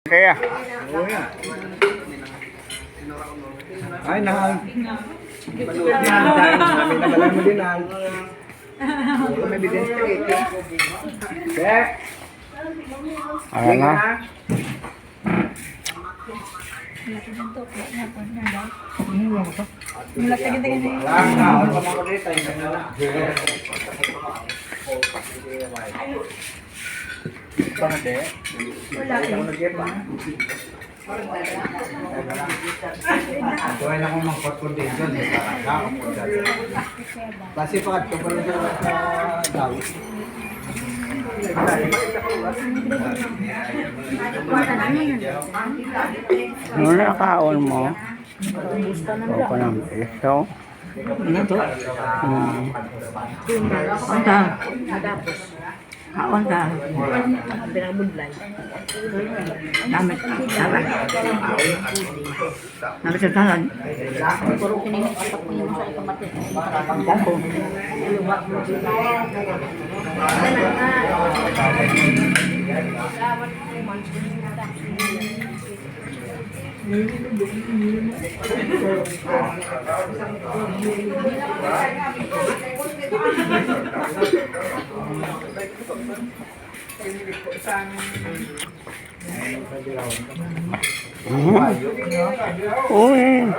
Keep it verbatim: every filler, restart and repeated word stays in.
Kaya. Ay, nahal. Kami na malaman din, ah. May bidin sa ito. Check. Ayan na. Wala ka gid, gid. Wala ka. Wala ka. Wala ka. Wala ka. Wala na akong magpagkondisyon, eh, para sa ako. Kasi pa, ito pa rin sa, sa daw. Ano na kaon mo? O, kanang iso. Ano to? Hmm. Ang ta. Kaon ka. Pinabudlay. Namit. Tara. Namit sa tanan. Puro kini sa pagpuyo sa ito, mati. Ang dako. Mhm. Uy.